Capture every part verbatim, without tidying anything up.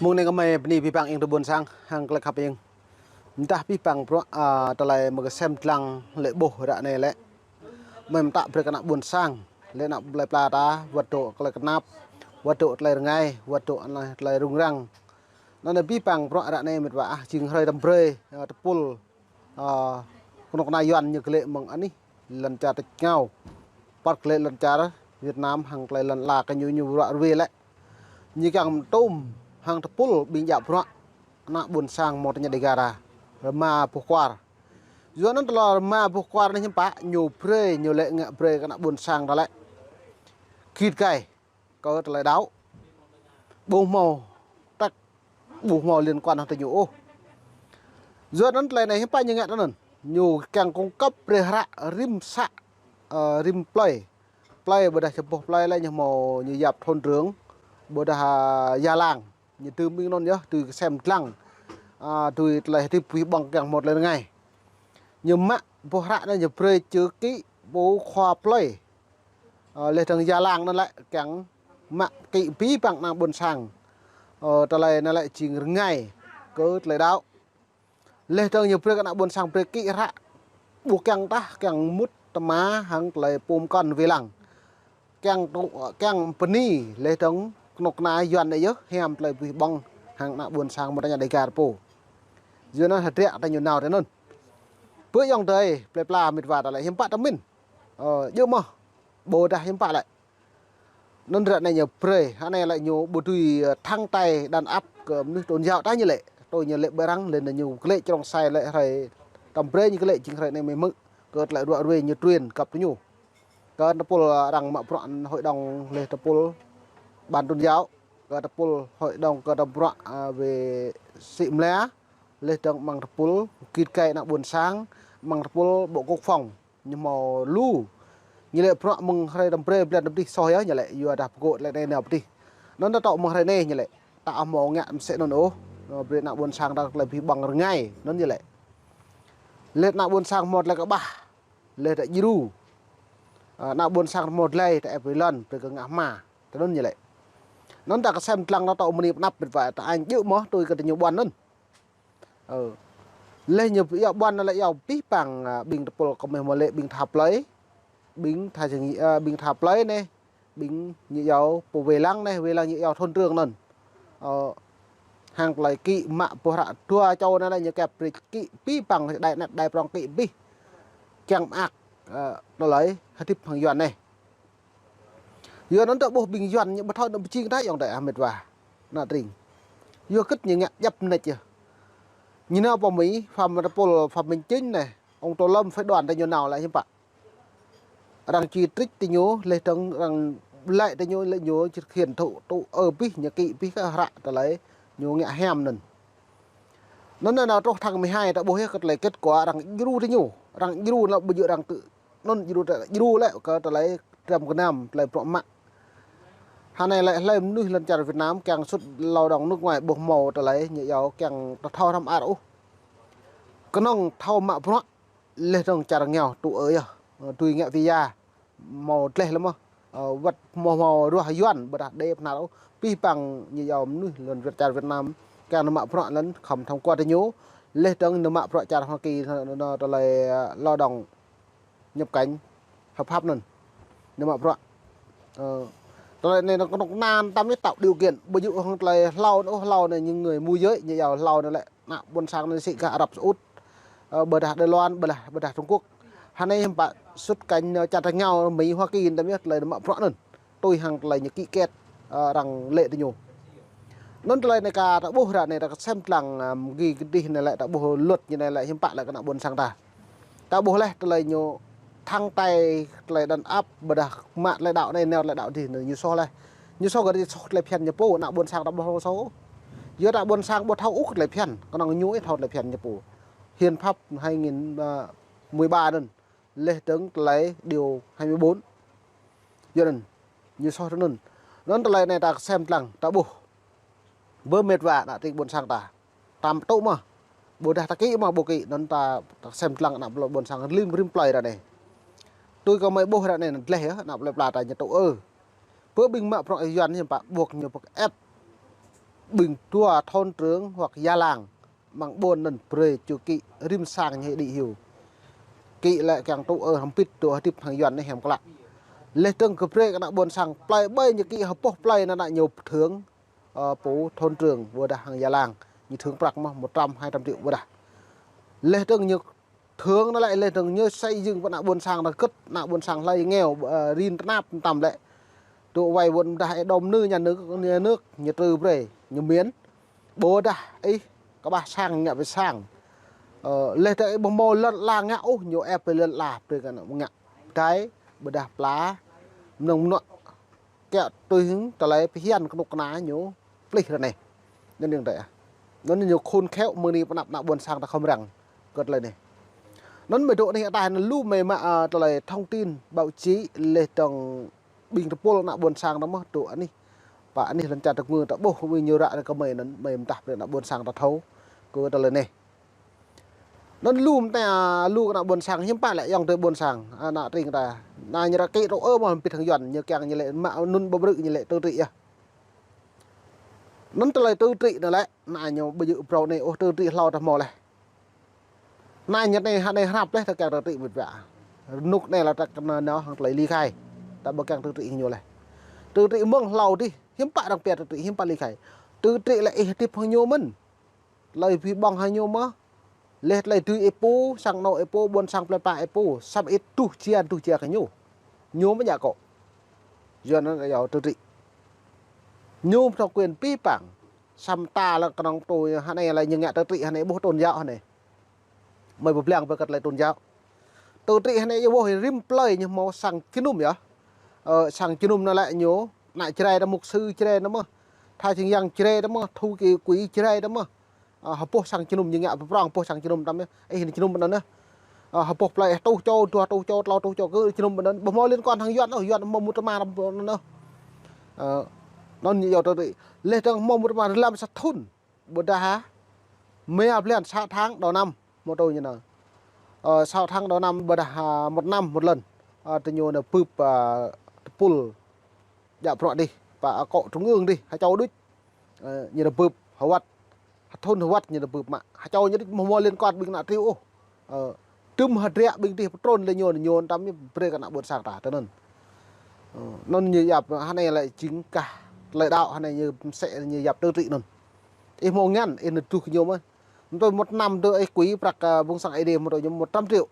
Mơ̆ng anai kơmơi bơni abih bang ing tơ ƀôn sang hăng tơlơi khăp ing. Mơdah abih bang bruă, a, tơlơi mơ̆ng kơsem lăng lĕ ƀuh ră anai lĕ. Mơ̆ng mơtă brơi kơ ană ƀôn sang, lĕ ană plơi pla ta, wơ̆t dŏ tơlơi kơnap, wơ̆t dŏ tơlơi rơngai, wơ̆t dŏ anai tơlơi rŭng răng. Anŭn abih bang bruă ră anai mĕt wa ah, jing hrơi tơm brơi, a, tơpul, a, kơnuk kơna Yuan ñu glaĭ mơ̆ng anih lŏn čar tơčngao. Păt glaĭ lŏn čar Việt Nam hăng tơlơi lŏn ala kơ ñu ñu ruă ruê lĕ. Ñu kiăng tŭm hăng tơpul ƀing djă bruă ană ƀôn sang mơ̆ng tơña Dega ta. Rơma boh kwar. Yua anŭn tơlơi rơma boh kwar anai hiư̆m pă ñu brơi, ñu lĕ ngă brơi kơ ană ƀôn sang ta lĕ. Git gai kơ tơlơi đaŏ. Ƀu hmâo trăk, ƀu hmâo liên quan hăng tơ ñu ôh. Yua anŭn tơlơi anai hiư̆m pă ñu ngă tơ anŭn. Ñu kiăng cung cấp brơi hră rĭm să, ơ, rĭm plơi. Plơi ƀôdah čơboh plơi lĕ ñu hmâo ñu yap thôn trưởng, ƀôdah, a, gia làng. Ñu tơm ƀing anŭn yơh, tui kơsem lăng. A, tui tơlơi hơdip abih bang kiăng hmâo tơlơi rơngai. Ñu mă boh hră anai ñu brơi čơ kĭ pô khua plơi. Ơ, laih dơ̆ng gia làng anŭn lĕ kiăng mă kĭ abih bang ană ƀôn sang. Ơ, tơlơi anŭn lĕ jing rơngai kơ tơlơi đaŏ. Laih dơ̆ng ñu brơi kơ ană ƀôn sang brơi kĭ hră. Ƀu kiăng tah, kiăng mŭt tơma hăng tơlơi pum kăn wai lăng. Kiăng tŭ, kiăng bơni, laih dơ̆ng kơnuk kơna Yuan anai yơh, hiam tơlơi abih bang hăng ană ƀôn sang mơ̆ng tơña Dega ta pô. Yua anŭn hơdră ta ñu nao tơ anŭn. Bơ ayŏng adơi, plơi pla mĕt wa ta lĕ hiư̆m pă tơmin. Ơ, djơ̆ mơ̆. Ƀôdah hiư̆m pă lĕ. Anŭn ră anai ñu brơi, anai lĕ ñu ƀu dưi, ơ, thăng tay đàn áp kơ mơnuih tôn giáo ta ñu lĕ. Tui ñu lĕ ƀơi arăng, lĕ ñu glaĭ črông sai lĕ hrơi tơm brơi ñu glaĭ jing hrơi anai mơ̆ hmư̆. Kơ tơlơi ruă ruê ñu truyền kăp tơ ñu. Kơ tơpul arăng mă bruă hội đồng laih tơpul ban tôn giáo. Kơ tơpul hội đồng kơ tơm bruă, a, về sĭ mla. Laih dơ̆ng mơ̆ng tơpul git gai ană ƀôn sang, mơ̆ng tơpul bộ quốc phòng. Ñu hmâo lu. Ñu lĕ bruă mơ̆ng hrơi tơm brơi blan tơm dih soh yơh ñu lĕ, yua dah pơgô̆ tơlơi anai nao pơ dih. Anŭn ta tŏ mơ̆ng hrơi anai ñu lĕ. Ta ƀu hmâo ngă mơsĕ anŭn ôh. Anŭn brơi ană ƀôn sang ta tơlơi abih bang rơngai. Anŭn ñu lĕ. Laih ană ƀôn sang hmâo tơlơi kơƀah. Laih ta djru. A, ană ƀôn sang hmâo tơlơi ta ĕp brơi lŏn, brơi kơ ngă hma. Tơ anŭn ñu lĕ. Anŭn ta kơsem lăng ta tŏ mơni pơnăp mĕt wa ta añ djơ̆ mơ̆ tui kơ tơ ñu ƀuăn anŭn. Ơ. Laih ñu yua ƀuăn anŭn lĕ yua abih bang, a, ƀing tơpul kơmơi hmâo lĕ ƀing tha plơi. Ƀing tha jing, a, ƀing tha plơi anai. Ƀing ñu yua pô wai lăng anai, wai lăng ñu yua thôn trưởng anŭn. Ơ. Hăng tơlơi kĭ mă boh hră dua čô anŭn lĕ ñu kĕp brơi kĭ abih bang đai anăp đai prŏng kĭ abih. Kiăng mơak, ơ, tơlơi hơdip hăng Yuan anai. Yua anŭn ta ƀuh ƀing Yuan ñu ƀu thâo anŭn pơjing ta ayŏng adơi ah mĕt wa. Ană tring. Yua kơ ñu ngă djăp mơneč yơh. Ñu nao pơ Mi, Phạm Tơpul, Phạm Minh Chính anai, ông Tô Lâm phái đoàn ta ñu nao lĕ hiư̆m pă. Arăng chỉ trích tơ ñu, laih dơ̆ng arăng lĕ tơ ñu, lĕ ñu chỉ thực hiện tŭ, tŭ ơ abih, ñu kĭ abih kơ hră tơlơi ñu ngă hiam anŭn. Anŭn anŭn truh tháng mười hai ta ƀuh yơh kơ tơlơi kết quả arăng djru tơ ñu, arăng djru lĕ ƀu djơ̆ arăng tŭ Anŭn djru tơ, djru lĕ kơ tơlơi dram gơnam, tơlơi bruă mă. Hơnai lĕ hlơi mơnuih lŏn čar Việt Nam kiăng sut lao động nước ngoài ƀu hmâo tơlơi ñu yua kiăng tơ thâo hrăm ar ôh. Kơnơ̆ng thâo mă bruă, laih dơ̆ng čar rơngiao tŭ ơ yơh, tui ngă visa, hmâo tlaih lĕ mơ̆. Ơ, wơ̆t hmâo hmâo ruah Yuan, ƀôdah đe pơhnar ôh. Abih bang ñu yua mơnuih lŏn Việt, čar Việt Nam, kiăng nao mă bruă lŏn khŏm thông qua tơ ñu, laih dơ̆ng nao mă bruă čar Hoa Kỳ, nao, nao tơlơi, ơ, lao động nhập cảnh hợp pháp anŭn. Nao mă bruă. Ơ, tơlơi anai nao kơnuk kơna tam yơh tạo điều kiện. Ƀu djơ̆ hăng tơlơi hlâo anŭn, hlâo anai những người môi giới, ñu yua hlâo anai lĕ ană ƀôn sang anai sĭ gah Ả Rập Xê Út. Ơ, ƀôdah Đài Loan, ƀôdah, ƀôdah Trung Quốc. Hơnai hiư̆m pă sut kanh nao čar rơngiao Mi Hoa Kỳ tam yơh tơlơi nao mă bruă anŭn. Tui hăng tơlơi ñu ký kết, ơ, arăng lĕ tơ ñu. Anŭn tơlơi anai kơ ta ƀuh ră anai ta kơsem lăng, ơ, gih kơdih anai lĕ ta ƀuh luật ñu anai lĕ hiư̆m pă lĕ kơ ană ƀôn sang ta. Ta ƀuh laih tơlơi ñu thăng tay tơlơi đàn áp ƀôdah mă tơlơi đaŏ anai nao tơlơi đaŏ dih anai ñu soh laih. Ñu soh kơ dih soh tơlơi phiăn ñu pô, ană ƀôn sang ta ƀuh soh. Yua ană ƀôn sang ƀu thâo ôh tơlơi phiăn, kơnơ̆ng ñu ih thâo tơlơi phiăn ñu pô. Hiến pháp hai nghìn mười ba anŭn. Laih dơ̆ng tơlơi điều hai mươi bốn. Yua anŭn, ñu soh tơ anŭn. Anŭn tơlơi anai ta kơsem lăng, ta ƀuh. Bơ mĕt wa ană tring ƀôn sang ta. Tam tŭ mơ̆. Ƀôdah ta kĭ mơ̆, ƀu kĭ, anŭn ta, ta kơsem lăng ană plơi ƀôn sang rĭm, rĭm plơi ră anai. Tui kơ mơi ƀuh ră anai, anŭn tlaih yơh, ană plơi pla ta ñu tŭ ơ. Bơ ƀing mă bruă Yuan hiư̆m pă ƀuh ñu pơk ĕp. ƀing dua thôn trưởng hoặc già làng, mơ̆ng ƀôn anŭn brơi čô kĭ rĭm sang ñu đĭ hyu. Kĭ lĕ kiăng tŭ ơ hơmpit dŏ hơdip hăng Yuan anai hiam klă. Leh dơ̆ng kơ brơi kơ ană ƀôn sang plơi ƀơi ñu kĭ hơpŏh plơi anŭn ană ñu thưởng, ơ, pô thôn trưởng ƀôdah hăng già làng. Ñu thưởng prăk mơ̆n một trăm, hai trăm triệu ƀôdah. Leh dơ̆ng ñu thưởng anŭn lĕ, leh dơ̆ng ñu xây dựng pơ ană ƀôn sang anŭn gĭt, ană ƀôn sang hlơi nghèo, ơ, rin tơnap tăm lĕ. Dŏ wai ƀôn dah ê đom nư nhà nước, nhà nước, ñu trư brơi, ñu miễn. Ƀôdah ih kơƀah sang ngă pơ sang. Ơ, leh dơ̆ng ih ƀu hmâo lŏn ala ngă ôh, ñu ĕp pơ lŏn ala brơi kơ ană ngă. Dai, ƀôdah pla, mơnơ̆ng mơnuă. Kiăng tui hăng tơlơi phiăn kơnuk kơna ñu plih ră anai. Anŭn yơh dai. Anŭn ñu khôn khéo mơ̆ng anai pơ anăp ană ƀôn sang ta khŏm răng kơ tơlơi anai. Anŭn mơi dŏ anai ta anŭn lu mơi mă, ơ, tơlơi thông tin báo chí leh dơ̆ng ƀing tơpul ană ƀôn sang ta mơ̆n dŏ anih. Pă anih lŏn čar tơkmư ta ƀuh ƀing ñu ră anai kơ mơi anŭn mơi mơdah brơi ană ƀôn sang ta thâo kơ tơlơi anai. Anŭn lu mơta, lu kơ ană ƀôn sang, hiư̆m pă lĕ ayŏng adơi ƀôn sang, ană tring ta. Anai ñu ră kĭ tŏ ơ mơ̆n hơmpit hăng Yuan, ñu kiăng ñu lĕ mă anŭn ƀu brơi ñu lĕ tơ trĭ yơh. Anŭn tơlơi tơ trĭ anŭn lĕ, anai ñu ƀu djơ̆ phrâo anai ôh tơ trĭ hlâo ta hmâo leh. Anai ñu anai hă anai hrăp leh ta kiăng tơ trĭ ƀĭt ƀă. Rơnŭk anai lĕ ta kơnơ̆ng nao hăng tơlơi ly khai. Ta ƀu kiăng tơ trĭ hăng ñu leh. Tơ trĭ mơ̆ng hlâo dih, hiư̆m pă arăng pia tơ trĭ, hiư̆m pă ly khai. Tơ trĭ lĕ ih hơdip hăng ñu mơ̆n. Tơlơi ƀĭ ƀơ̆ng hăng ñu mơ̆n. Leh tơlơi tui ih pô, sang anŏ ih pô, ƀôn sang plơi pla ih pô, săp ih tuh jia, tuh jia kơ ñu. Ñu mơ̆n ñu akŏ. Yua anŭn yơh tơ trĭ. Ñu pơtô quyền pi păng. Săp ta lĕ kơnơ̆ng tui hă anai lĕ ñu ngă tơ trĭ hă anai ƀuh tôn giáo hă anai. Mơi pơblang pơ kơ tơlơi tôn giáo. Tơ trĭ hă anai yơh ƀuh rĭm plơi ñu hmâo sang jơnum yơh. Ơ, sang jơnum anŭn lĕ ñu, ană Jrai ta mục sư Jrai ta mơ̆n. Tha Čing Yang Jrai ta mơ̆n, Thu Kì Quỹ Jrai ta mơ̆n. Ơ, hơpŏh sang jơnum ñu ngă pơprong, hơpŏh sang jơnum tăm yơh. Ih anai jơnum anŭn yơh. Ơ, hơpŏh plơi ih tuh čô, dua tuh čô, tlâo tuh čô kơ jơnum anŭn. Ƀu hmâo liên quan hăng Yuan ôh, Yuan hmâo mŭt tơma tăm anŭn yơh. Ơ, anŭn ñu yua tơ trĭ. Leh dơ̆ng hmâo mŭt tơma rơlam sa thŭn. Ƀôdah hă? Mơi ăp lian sa tháng đầu năm, hmâo tui ñu anŭn. Ơ, sa tháng đầu năm ƀôdah, hă, một năm một lần. Ơ, tơ ñu anŭn bưp, ơ, tơpul. Djă bruă dih, pă akŏ trung ương dih, hơčâo đôč. Ơ, ñu anŭn bưp, hơwăt. Hơthŭn hơwăt ñu anŭn bưp mă. Hơčâo ñu đôč ƀu hmâo liên quan ƀing ană triu ôh. Ơ, tơm hơdră ƀing dih pơtrun lĕ ñu, ñu tăm ñu brơi kơ ană ƀôn sang ta, tơ anŭn. Ơ, anŭn ñu yap, hă anai lĕ jing kah tơlơi đaŏ, hă anai ñu mơsĕ ñu yap tơ trĭ anŭn. Ih hmâo ngăn, ih anŭn tuh kơ ñu mơ̆n. Mơ̆n tui một năm tơ ih quỹ prăk, ơ, ƀơ̆ng sang Ơi Adai mơ̆n tui ñu một trăm triệu.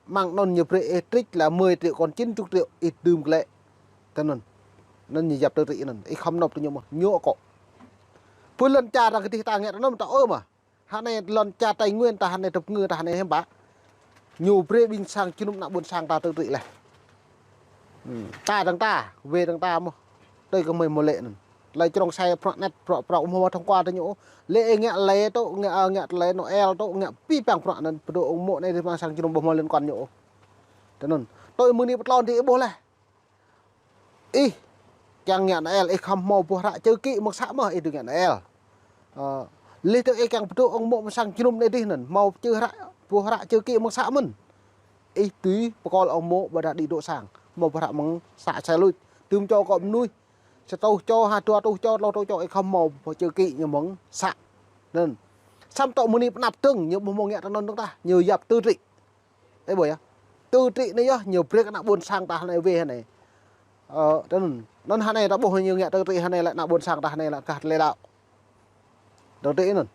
Mơ̆ng anŭn ñu brơi ih trích là mười triệu, còn chín chục triệu ih dưm glaĭ. Tơ anŭn. Anŭn ñu yap tơ trĭ anŭn. Ih khŏm nộp tơ ñu mơ̆n. Ñu akŏ. Pơ lŏn čar ta kơdih ta ngă tơ anŭn ta ơ mơ̆n. Hă anai lŏn čar Tây Nguyên ta hă anai tơpngư ta hă anai hiư̆m pă. Ñu brơi ƀing sang jơnum ană ƀôn sang ta tơ trĭ leh. Hmm. Ta dơ̆ng ta, wai dơ̆ng ta mơ̆n. Tui kơ mơi hmâo lĕ anŭn. Tơlơi črông sai prăk net, prăk, prăk hmâo thông qua tơ ñu. Lĕ ngă lĕ tŏ, ngă, ngă tơlơi Noel tŏ, ngă pi păng prăk anŭn. Pơdŏ ung mô̆ anai dih mơ̆ng sang jơnum ƀu hmâo liên quan ñu. Tơ anŭn. Tui mơ̆ng anai pơtlon dih ih ƀuh leh. Ih kiăng ngă Noel, ih khŏm hmâo boh hră chữ ký mơ̆ng să mơ̆n ih dưi ngă Noel. Ơ, leh dơ̆ng ih kiăng pơdŏ ung mô̆ mơ̆ng sang jơnum anai dih anŭn, hmâo chữ hră, boh hră chữ ký mơ̆ng să mơ̆n. Ih dưi pơkŏl ung mô̆ ƀôdah đĭ dŏ sang, hmâo boh hră mơ̆ng să sai luč. Tơm čô akŏ mơnuih, sa tuh čô, ha dua tuh čô, tlâo tuh čô, ih khŏm hmâo boh chữ ký ñu mơ̆ng să. Anŭn. Samơ̆ tŏ mơ̆ng anai pơ anăp dơ̆ng, ñu ƀu hmâo ngă tơ anŭn dơ̆ng tah, ñu yap tơ trĭ. Ih ƀuh yơh. Tơ trĭ anai yơh, ñu brơi kơ ană ƀôn sang ta hă anai wai hă anai. Ơ, tơ anŭn. Anŭn hă anai ta ƀuh ñu ngă tơ trĭ hă anai lĕ ană ƀôn sang ta hă anai lĕ kah tơlơi đaŏ. Tơ trĭ anŭn.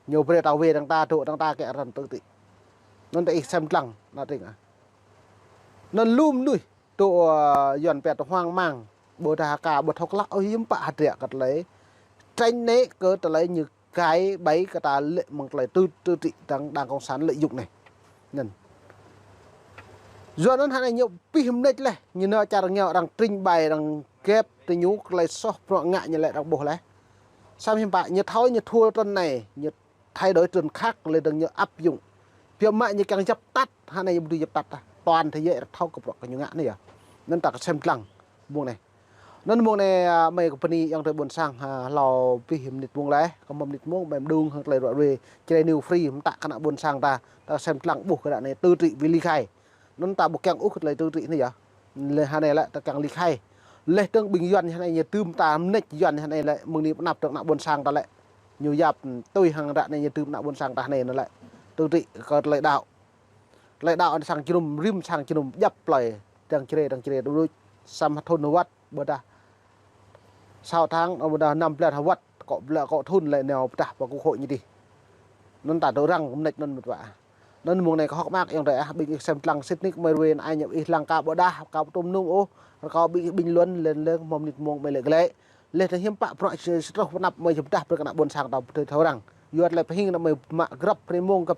Ñu brơi ta wai dơ̆ng ta, dŏ dơ̆ng ta kơ arăng tơ trĭ. Anŭn ta ih sem lăng, ană tring ah. Anŭn lu mơnuih, dŏ, ơ, Yuan pia tơ hoang mang, ƀôdah hă kơ ƀu thâo klă, ơ, hiư̆m pă hơdră kơ tơlơi. Tránh né kơ tơlơi ñu gai ƀai kơ ta lĕ mơ̆ng tơlơi tơ, tơ trĭ dơ̆ng đảng cộng sản lợi dụng anai. Anŭn. Yua anŭn hă anai ñu pih mơneč leh, ñu nao čar ñu arăng trình bày arăng ghép tơ ñu tơlơi soh prăk ngă ñu lĕ arăng ƀuh leh. Samơ̆ hiư̆m pă, ñu thâo ñu thua trơn anai, ñu thay đổi trơn khác lĕ dơ̆ng ñu áp dụng. Biă mă ñu kiăng dập tắt, hă anai ñu ƀu dưi dập tắt tah. Toàn thế giới arăng thâo kơ prăk kơ ñu ngă anai yơh. Anŭn ta kơ sem lăng, mơ̆ng anai. Anŭn mơ̆ng anai, ơ, mơi kơ bơni ayŏng adơi ƀôn sang, ha, hlâo pih mơnit mơ̆ng leh, kơ mơnit mơ̆ng, mơi mơđung hăng tơlơi ruă ruê, Jrai New Free, mơta kơ ană ƀôn sang ta, ta sem lăng ƀuh kơ ră anai tơ trĭ wai ly khai. Anŭn ta ƀu kiăng ôh kơ tơlơi tơ trĭ anai yơh. Lĕ hă anai lĕ ta kiăng ly khai. Leh tơ̆ng ƀing Yuan ñu anai ñu tơm ta mơneč Yuan ñu anai lĕ, mơ̆ng anai pơanăp tơ̆ng ană ƀôn sang ta lĕ. Ñu yap tui hăng ră anai ñu tơm ană ƀôn sang ta anai lĕ. Tơ̆ng tui kơ tơlơi đaŏ. Tơlơi đaŏ anai sang jơnum, rĭm sang jơnum djăp plơi. Đang čơrê, đang čơrê, đu đuč. Samơ̆ thun hơwăt, ƀôdah. Sa tháng, ƀôdah năm blan hơwăt, kơ blan, kơ thun lĕ nao pơdah pơ kơkuh ñu dih. Anŭn ta tơ̆ răng mơneč anŭn mơ̆t wa. Anŭn mơ̆ng anai kơ hơ̆k mơak ayŏng adơi ah, ƀing ih sem lăng sĭt nik mơi ruai anai ñu ih lăng ka ƀôdah, ka pơtŭm nung ôh, rơkâo ƀing ih ƀing Yuan lĕ lĕ mơ̆ mơnit mông mơi lĕ glĕ. Leh tơ̆ng hiư̆m pă prăk sơtrôh pơanăp mơi jơ̆ pơdah brơi kơ ană ƀôn sang ta pơtơi thâo răng. Yua tơlơi pơhing anŭn mơi mă grăp prê mông găp.